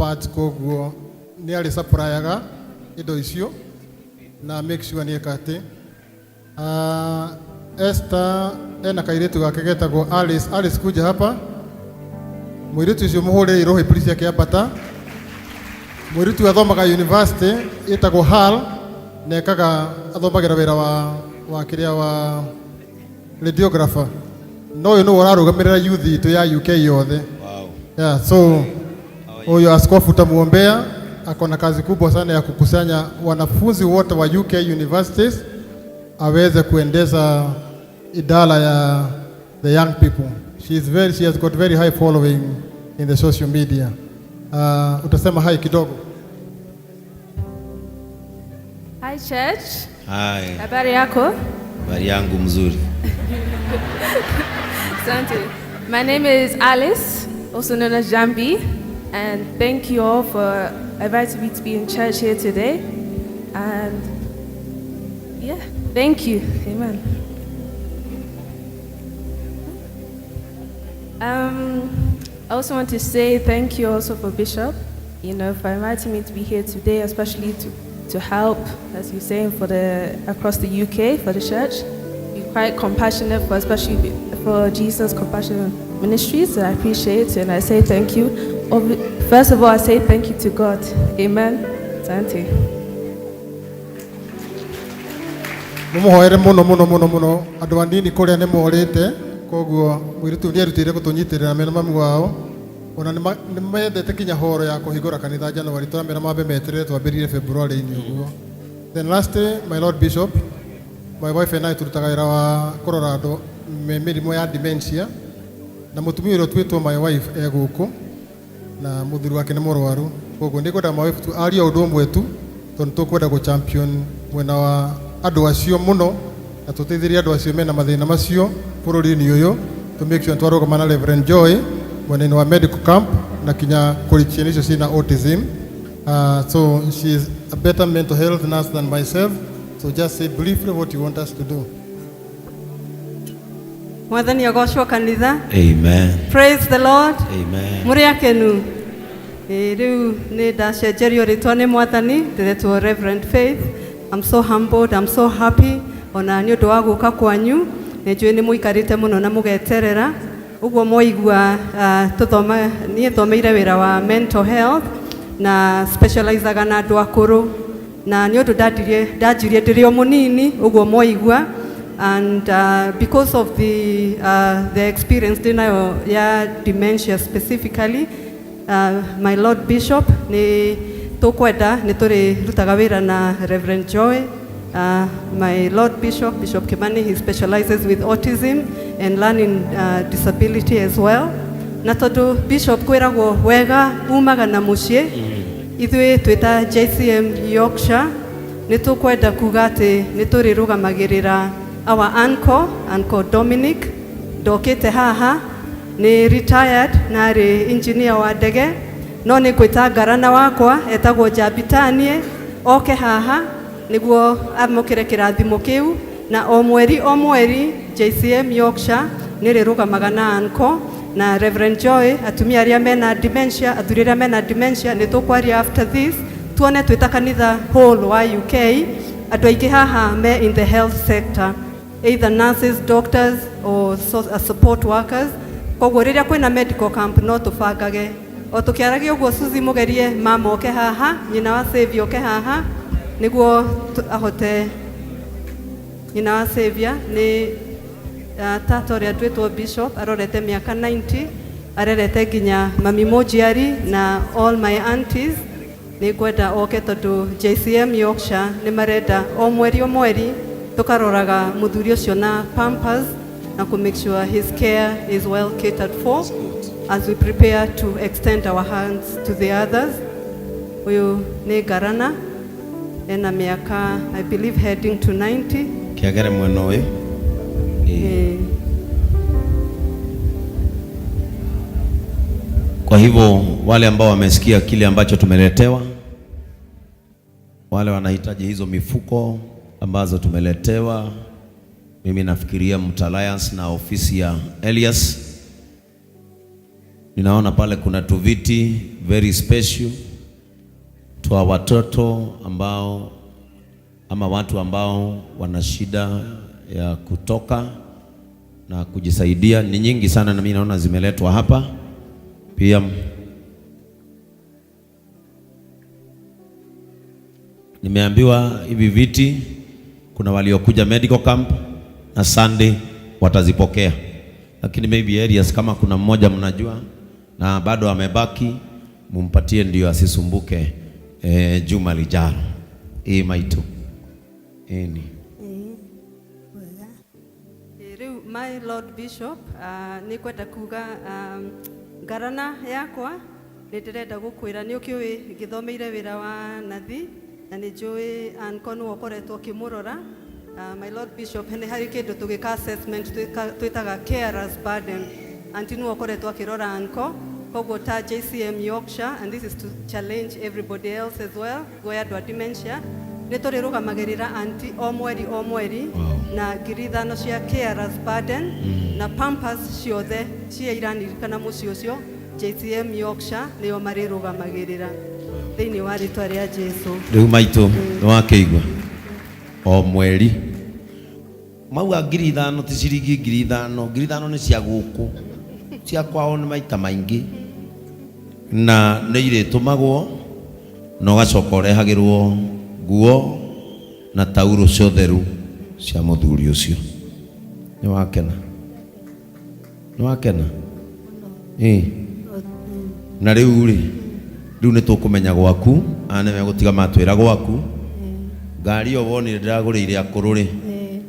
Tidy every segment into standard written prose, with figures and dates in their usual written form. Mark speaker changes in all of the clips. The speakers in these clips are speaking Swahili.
Speaker 1: parts, koguo nĩ arĩ supplyaga indo icio na make sure nĩ eka atĩ. Esther ena kairĩtu gake getagwo Alice. Alice, kuja hapa. Mũirĩtu ũcio mũhũrĩre irohi please akĩambata. Mũirĩtu athomaga university ĩtagwo Hull na ekaga athomagĩra wĩra wa kĩrĩa wa radiographer. No ũyũ nĩwe ũrarũgamĩrĩra youth itũ ya UK yothe.
Speaker 2: Wow.
Speaker 1: Yeah, so huyo askofu tamuombea, ako na kazi kubwa sana ya kukusanya wanafunzi wote wa UK universities aweze kuendeza idara ya the young people. She has got very high following in the social media. Utasema hi kidogo.
Speaker 3: Hi church.
Speaker 2: Hi.
Speaker 3: Habari yako?
Speaker 2: Habari yangu mzuri.
Speaker 3: Asante. My name is Alice, also known as Jambi, and thank you all for inviting me to be in church here today. And yeah, thank you. Amen. I also want to say thank you also for Bishop, for inviting me to be here today, especially to help, as you're saying, for the across the UK for the church. Be quite compassionate for, especially for Jesus Compassion Ministries. And I appreciate it, and I say thank you. First of all, I say thank you to God. Amen. Asante.
Speaker 1: Mumuhoere muno muno muno muno andu anini kuria ni morite, koguo mwiritu ni erutire gutunyitirira mena mamu wao ona ni mendete kinya horo ya kuhingura kanitha January turamera mambe meterere twambiririe February-inĩ ũguo. Then lastly, my Lord Bishop, my wife and I turutaga wĩra wa kũrora andũ me mĩrimũ ya dementia, na mũtumia ũrĩa ũtuĩtwo my wife e gũkũ na mũthuri wake nĩ mũrwaru, koguo nĩ ngwenda my wife tu arie ũndũ ũmwe tu tondũ tũkwenda gũ champion mwena wa andũ acio mũno na tũteithĩrie andũ acio mena mathĩna macio bũrũri-inĩ ũyũ, to make sure twarũgama na Reverend Joy mwena-inĩ wa medical camp na kinya kũrĩ ciana icio ciĩna autism. So she is a better mental health nurse than myself, so just say briefly what you want us to do.
Speaker 4: Mwathani agocwo kanitha.
Speaker 2: Amen.
Speaker 4: Praise the Lord.
Speaker 2: Amen.
Speaker 4: Mũrĩ akenu? Rĩu nĩ ndacenjerio rĩtwa nĩ Mwathani, ndĩretwo Reverend Faith. I'm so humbled, I'm so happy ona nĩ ũndũ wa gũka kwanyu. Nĩ njũĩ nĩ mũikarĩte mũno na mũgeterera. Ũguo mwaigua, tũthoma, niĩ thomeire wĩra wa mental health na specializaga na andũ akũrũ, na nĩ ũndũ ndanjirie ndĩrĩ o mũnini ũguo mwaigua, and because of the experience ndĩnayo ya dementia specifically, my Lord Bishop, nĩ tũkwenda nĩ tũrĩrutaga wĩra na Reverend Joy. My Lord Bishop, Bishop Kimani, he specializes with autism and learning disability as well. Na tondũ Bishop kwĩragwo wega umaga na mũciĩ, ithuĩ twĩta JCM Yorkshire nĩ tũkwenda kuga atĩ nĩ tũrĩrũgamagĩrĩra our uncle, Uncle Dominic. Ndokĩte haha, nĩ retired na arĩ engineer wa ndege, no nĩ ngwĩta ngarana wakwa etagwo Njambitanie oke haha nĩguo amũkĩre kĩrathimo kĩu. Na o mweri o mweri JCM Yorkshire nĩ rĩrũgamaga na uncle na Reverend Joy, atumia arĩa mena dementia, athuri arĩa mena dementia. Nĩ tũkwaria after this tuone twĩta kanitha whole wa UK. Andũ aingĩ haha me in the health sector, either nurses, doctors or support workers, koguo rĩrĩa kwĩna medical camp no tũbangage o tũkĩaragia ũguo. Suzy, mũgerie mama oke haha, nyina wa Savior oke haha nĩguo ahote. Nyina wa Savior nĩ tata ũrĩa twĩtwo Bishop, arorete mĩaka 90, arerete nginya mami mũnjiari na all my aunties. Nĩ ngwenda oke tondũ JCM Yorkshire nĩ marenda o mweri o mweri tũkaroraga mũthuri ũcio na pampers na kũ make sure his care is well catered for as we prepare to extend our hands to the others. Ũyũ nĩ ngarana ena mĩaka, I believe, heading to 90.
Speaker 2: Kĩagere mwena ũyũ. Kwa hivyo wale ambao wamesikia kile ambacho tumeletewa, wale wanahitaji hizo mifuko ambazo tumeletewa, mimi nafikiria Mtalliance na ofisi ya Elias. Ninaona pale kuna tuviti very special twa watoto ambao ama watu ambao wana shida ya kutoka na kujisaidia. Ni nyingi sana na mimi naona zimeletwa hapa pia. Nimeambiwa hivi viti kuna waliokuja medical camp na Sunday watazipokea, lakini maybe areas kama kuna mmoja mnajua na bado amebaki, mumpatie ndio asisumbuke juma lijalo. Hii maitu ini
Speaker 4: Rĩu my Lord Bishop, nĩ kwenda kuga ngarana yakwa nĩ ndĩrenda gũkwĩra nĩ ũkĩũĩ ngĩthomeire wĩra wa nathi na nĩ njũĩ anko nĩwe ũkoretwo ũkĩmũrora. My Lord Bishop, nĩ harĩ kĩndũ tũgĩka assessment twĩtaga carers burden. Auntie nĩwe ũkoretwo akĩrora anko, koguo ta JCM Yorkshire, and this is to challenge everybody else as well, guoya andũ a dementia nĩ tũrĩrũgamagĩrĩra auntie o mweri o mweri.
Speaker 2: Wow.
Speaker 4: Na 5,000 cia carers burden na pampers ciothe cia iranirikana mũciĩ ũcio JCM Yorkshire nĩo marĩrũgamagĩrĩra thĩinĩ wa rĩtwa rĩa Jesu.
Speaker 2: Rĩu maitũ nĩ wakĩigua o mweri mauga 5,000 ti ciringi 5,000, 5,000 nĩ cia gũkũ, cia kwao nĩ maita maingĩ, na nĩ irĩtũmagwo na ũgacoka ũrehagĩrwo nguo na taurũ cia ũtheru cia mũthuri ũcio. Nĩ wakena? Nĩ wakena? Ĩĩ. Na rĩu rĩ, rĩu nĩ tũkũmenya gwaku, aya nĩ megũtiga matwĩra gwaku. Ngari ĩyo wonire ndĩragũrĩire akũrũ rĩ,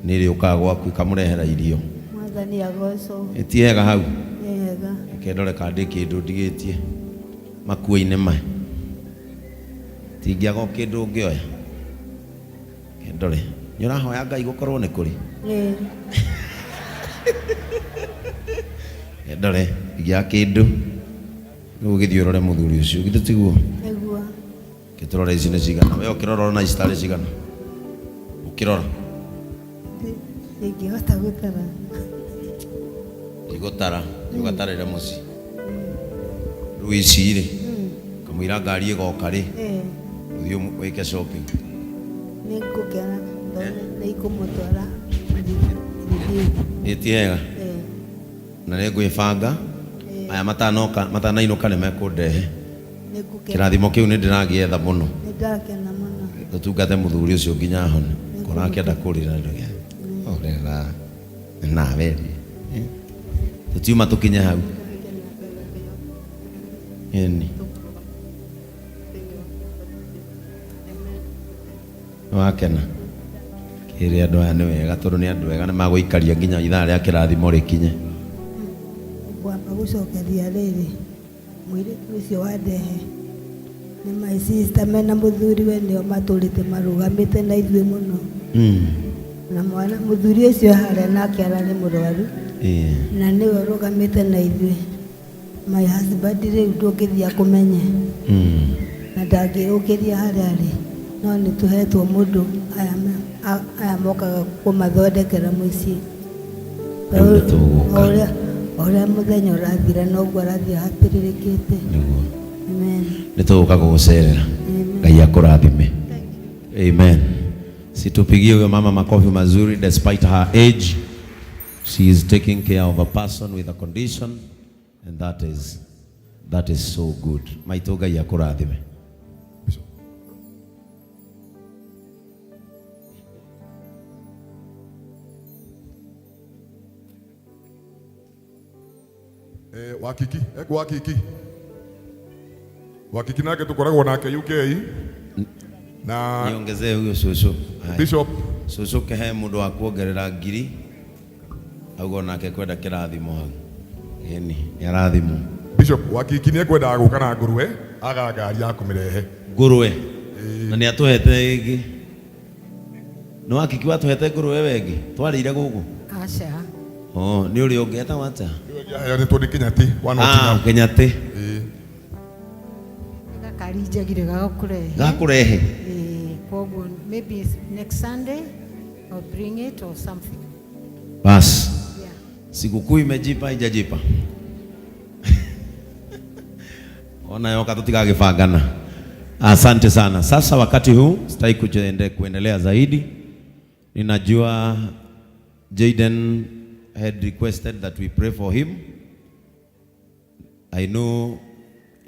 Speaker 2: nĩ ĩrĩũkaga gwaku ĩkamũrehera irio.
Speaker 5: Mwathani agocwo.
Speaker 2: Ĩti hega hau?
Speaker 5: Nĩ hega.
Speaker 2: Reke ndore kana ndĩ kĩndũ ndigĩtie makuo-inĩ maya. Tingĩaga o kĩndũ ũngĩoya. Reke ndore. Nĩ ũrahoya Ngai gũkorwo nĩ kũrĩ?
Speaker 5: Ĩĩ.
Speaker 2: Reke ndore ingĩaga kĩndũ. Rĩu ũgĩthiĩ ũrore mũthuri ũcio, githĩ tiguo?
Speaker 5: Nĩguo.
Speaker 2: Kĩtũrore ici nĩ cigana. We ũkĩrora ũrona ici tarĩ cigana? Ũkĩrora.
Speaker 5: Ndingĩhota gũtara.
Speaker 2: Ndigũtara, ũgatarĩre mũciĩ. Rĩu ici rĩ, kamũira ngari ĩgoka rĩ, ũthiĩ wĩke shopping.
Speaker 5: Nĩ ngũkena tondũ nĩ ikũmũtwara
Speaker 2: Ĩ ti hega? Na nĩ ngwĩbanga aya matanoka matanainũka nĩ mekũndehe. Kĩrathimo kĩu nĩ ndĩragĩetha mũno.
Speaker 5: Nĩ ndakena mũno.
Speaker 2: Tũtungate mũthuri ũcio nginya ahone. Korwo akĩenda kũrĩra ndũge. Ũrĩra nawe rĩ. Tũtiuma tũkinye hau. Ĩni. Wakena. Kĩrĩ andũ aya nĩ wega tondũ nĩ andũ ega nĩ magũikaria nginya ithaa rĩa kĩrathimo rĩkinye.
Speaker 5: Ngwamba gũcokeria rĩrĩ mũirĩtu ũcio wa ndehe nĩ my sister mena mũthuri we nĩo matũrĩte marũgamĩte na ithuĩ mũno. Na mwana mũthuri ũcio harĩa nake ararĩ mũrwaru. Na nĩwe ũrũgamĩte na ithuĩ. My husband rĩu ndũngĩthiĩ akũmenye. Na ndangĩũkĩria harĩa arĩ. No nĩ tũhetwo mũndũ aya mokaga kũmathondekera mũciĩ.
Speaker 2: Rĩu nĩ tũgũka.
Speaker 5: Ũrĩa mũthenya ũrathira noguo arathiĩ ahatĩrĩrĩkĩte.
Speaker 2: Nĩguo.
Speaker 5: Amen.
Speaker 2: Nĩ tũgũka gũgũcerera. Ngai akũrathime. Amen. Situpigie huyo mama makofi mazuri. Despite her age, she is taking care of a person with a condition, and that is so good. Maitũ Ngai akũrathime.
Speaker 6: Wakiki, Wakiki. Wakiki nake tukoragwo nake UK. Na
Speaker 2: niongezee huyo susu.
Speaker 6: Bishop
Speaker 2: susu kehe mundu wa kuongerera ngiri augo nake kwenda kirathimo hau. Ĩni, nĩ arathimwo.
Speaker 6: Bishop Wakiki nĩ ekwendaga gũka na ngũrwe aga ngari ya kũmĩrehe.
Speaker 2: Ngũrwe. Na nĩ atũhete ĩngĩ. Nĩ Wakiki watũhete ngũrwe we ĩngĩ? Twarĩire gũkũ?
Speaker 7: Aca.
Speaker 2: Oh, nĩ ũrĩa ũngĩ etagwo atĩa?
Speaker 6: Nĩ Kĩnyatĩ wa Nottingham.
Speaker 2: Kĩnyatĩ.
Speaker 7: Gakari njagire gagũkũrehe.
Speaker 2: Gakũrehe.
Speaker 7: Koguo maybe next Sunday I'll bring it or something.
Speaker 2: Bas.
Speaker 7: Yeah.
Speaker 2: Sikukuu imejipa haijajipa? Ona yoka tutigagĩbangana. Asante sana. Sasa wakati huu sitaki kuendelea zaidi. Ninajua Jaden had requested that we pray for him. I know